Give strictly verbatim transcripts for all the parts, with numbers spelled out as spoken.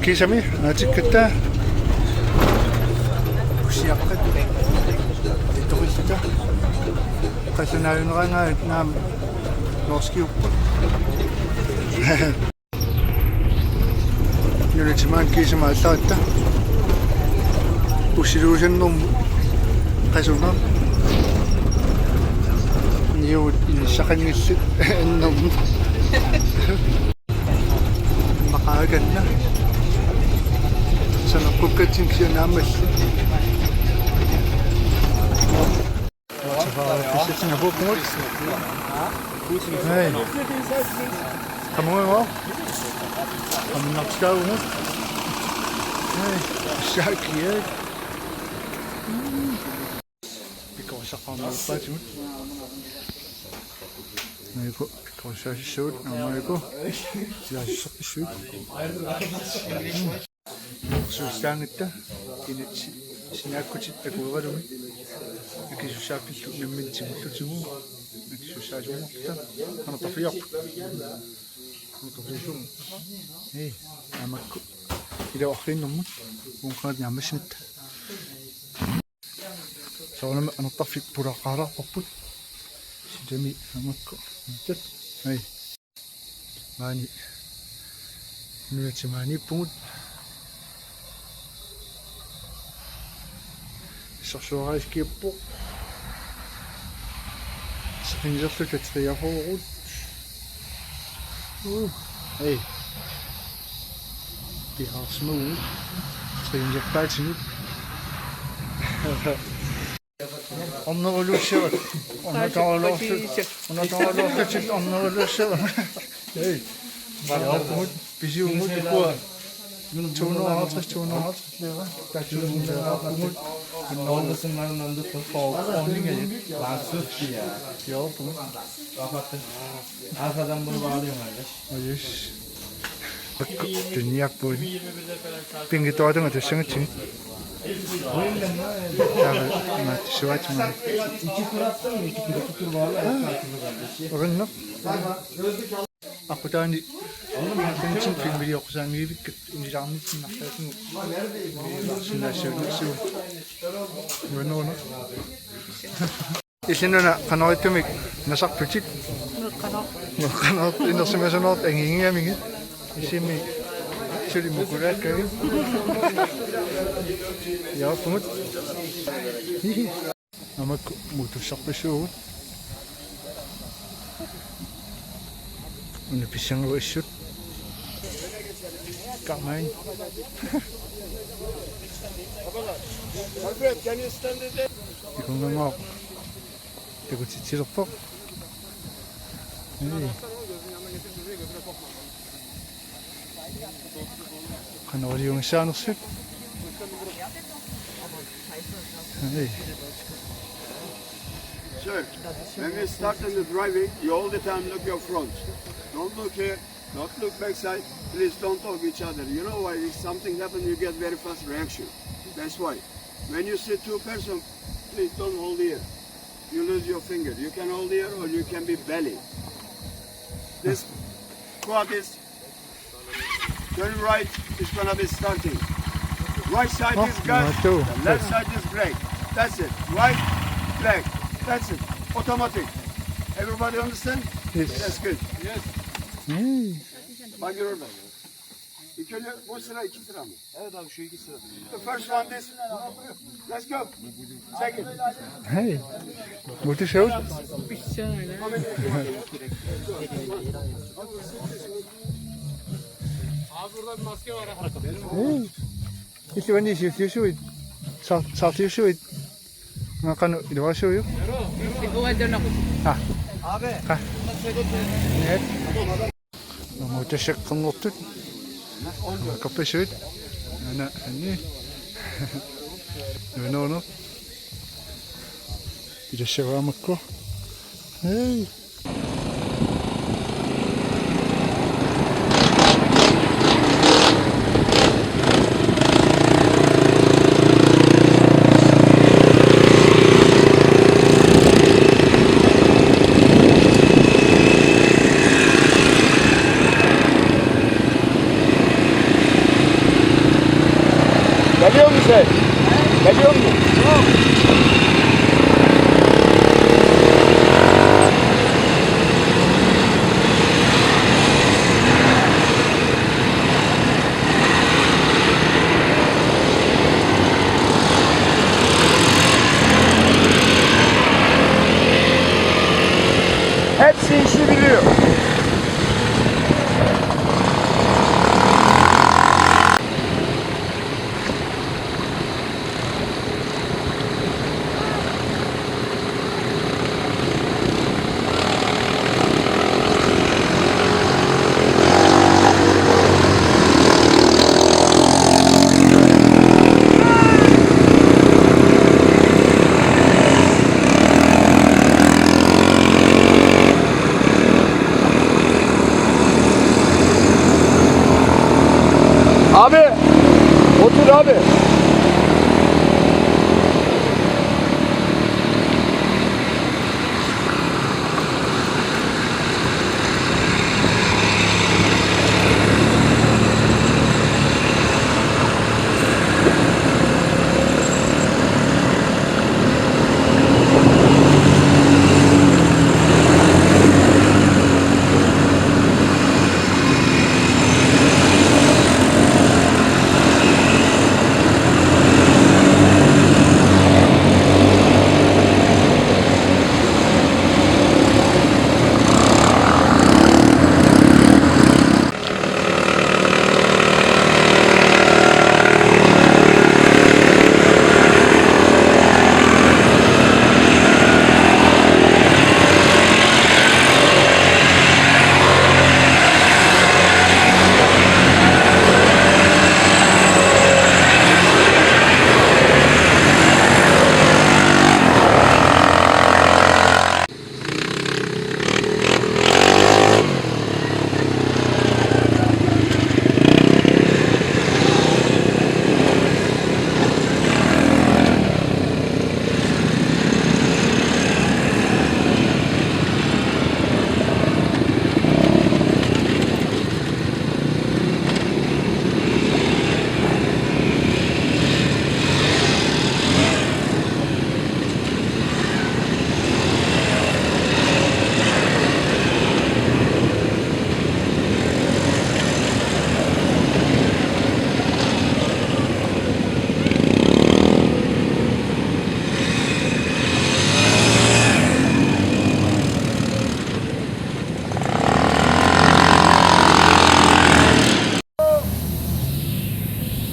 Kiisami, aatikkatta. Usiaqqat. Toqillata. Qasanaajuneraangaat naam norskiupput. Nunatsinni kiisami aallaratta. Ussiluusannermut qasuneq. Niuut inissaqanngillat annermut. Maqaakanna. Saneqqukkatsinnut kisianni aammalli. Pissatsinnga puukkugut. Hej. Qamunga. Qamunnartikaavugut. Hej. Saakiat. Pikkorissaqarnerpaatigut. Majuku pikkorissaasissugut, aamma majuku. Silaasissorpassuit. Suustaangatta kinatsi sinaakkutit akueralugit. Akisussaappillu nammineq tigullutigu. Akisussaasunngorluta. Qanoq taffiorput. Qanoq taffiorput. Hej, aamma majuku. Ila arriinnermut. Uunqaat naammassimatta. Soorunami anartarfik pulaqqaalaarparput. Silami aamma majuku. Tat. Hej. Maani. Nunatsinni maaniippugut. Sorsuaraiskiippoq. Seqinnilerluta triafoorut. Uh. Hej. Piaarsimavugut. Seqinnilerpaatigut. Orneruluussivat. Ornatoraluartut. Ornatoraluartut orneruluussivat. Hej. Varnartumut, pisiumut, ikua. To hundrede og halvtreds, to hundrede og halvtreds lira. Der er to hundrede og halvtreds. Ordningen er på ordningen. Varnartumut. Yes. Tunniappugut. Pinngitsoortunga tussangatsigit. Taava imaattussavaatima. Oqinneq. Aqqutaani. Tunsin filmilioqqusaanngivikkat unilaarnitsinni arlaatigut. Sinnaassuunissuugut. Nuanneruna. Illit una qanoq ittumik nasartutit? Meeqqanaq. Meeqqanaq inersimasunoortut angiigigamigit. Isimi suli mukulaakkavit. Jaappugut. Hihi. Aamma majuku muuttussarpassuugut. Una pissangagu assut. Karmain. Alfred, can you stand it there? Ikunngangooq. Takutitsilerpoq. Hej. Qanoq iliussaanersut. Hej. Sir, when we start in the driving, you all the time look your front. Don't look here, don't look backside. Please don't talk each other. You know why? If something happens, you get very fast reaction. That's why. When you see two person, please don't hold here. You lose your finger. You can hold here or you can be belly. This clock is turn right, it's gonna be starting. Right side is gas, the left side is brake. That's it. Right, brake. That's it. Automatic. Everybody understand? Yes. That's good. Yes. Thank you very much. The first one, this. Let's go. Second. Hey. What is out? Hey. Illuani siulliussuit. Sa-, saarliussuit. Ngaqanu iluarsuujuk. Ah. Ah. Net. Namo tassakkernertut. Kapassuit. Ana anni. No, no, no. Pilassavaamakku. Hey. Geliyor mu sen? Geliyor mu? Hepsi işi biliyor. Abi, otur abi.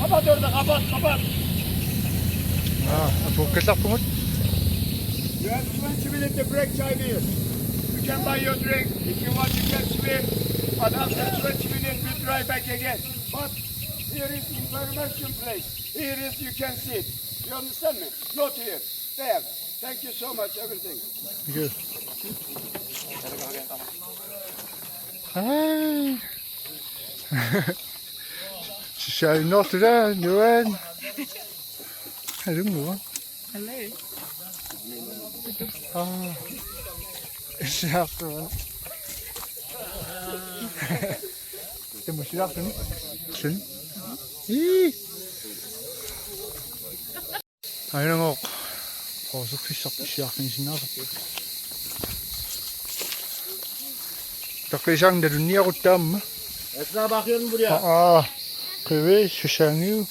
Kapat orada, kapat, kapat. Aa, apuukkallarpugut. You have twenty minutes to break time here. You can buy your drink. If you want, you can swim. But after twenty minutes, we try back again. But here is information place. Here is, you can sit. You understand me? Not here. There. Thank you so much, everything. Good. Hi. Shall not run, you run. I don't know. Hello. Ah. It's after one. Temu silartun. Sin. Ii. Ajunngooq. Poorsuffissaq issiarfigisinnaasarpoq. Taqisaang nalunniarutta aamma. Essa bakhion buria. Aa, qivi susaangiu.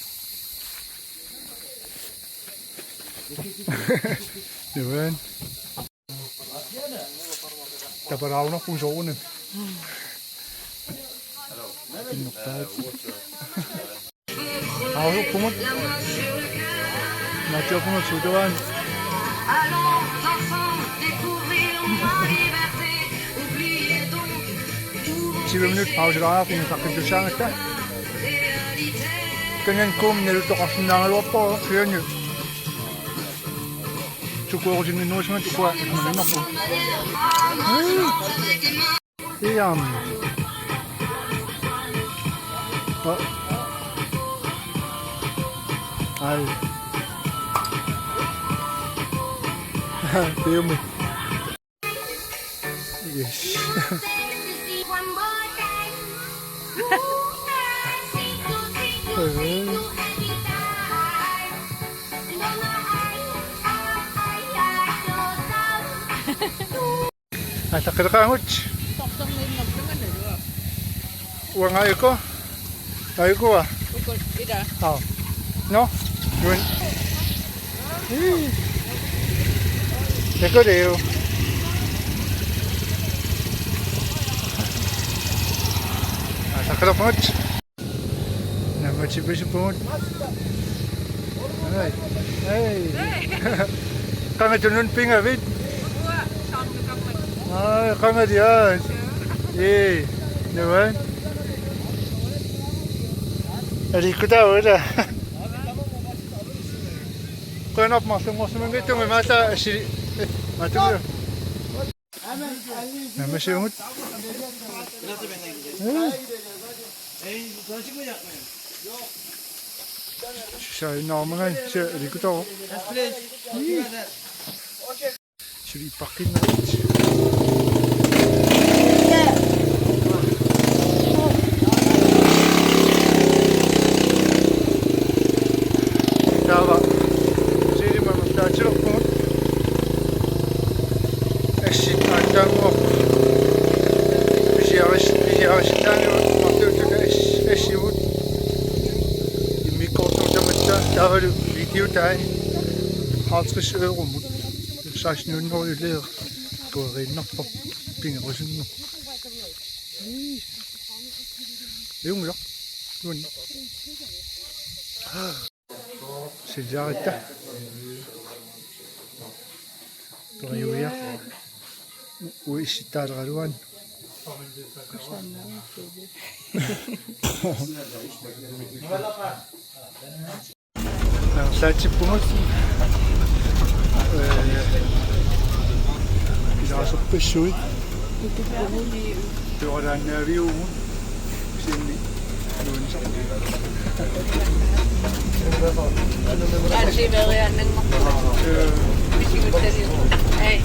Nuan. Tapalaarunarpugut soorunami. Innertaat. Aaruppugut. Naatiuppugut suutuaan. Tyve minut pausilaarpugut saqqittussaagatta. Kangan kuum naluttoqarsinnaagaluarpoq siani. Sukuerusinginnuusimat ukua malinnerpu. Iam. Oh. Ai. Tiumi. Yes. Aataqqileqaagut. Uanga iko. Aikua. Aa. No. Juan. Iko leo. Aataqqileqaagut. Naammassippugut. Ai. Ai. Qanga tunun pingavit. Ai, qanga dia. Ee, navan. Aliikkutaavoq ila. Qujanarpoq marlunngorsimanngitsunga maata assi. Maata. Naammassivugut. Sai normangan se rikuto. Suli pakkinnarit. Taava. Siilima martaatilerpugut. Assit aatsaannguaq. Pisiaris-, pisiarisitaanigut marluuttuta as-, assivut. Immikkoortoq tamatta taavalu videotai halvtreds euromut. Seksten hundrede lire. Kueriinnarpoq pingerusunneq. Iunngilaq. Juan. Siljaaritta. Periuja. Uissittaaleraluan. Saatsippugut. Ee, ilaasorpassuit. Tualaannaaviugut. Sinni. Nuansa. Aatsimeriaannanngorpoq. Ee. Pisiguttaliu. Ei.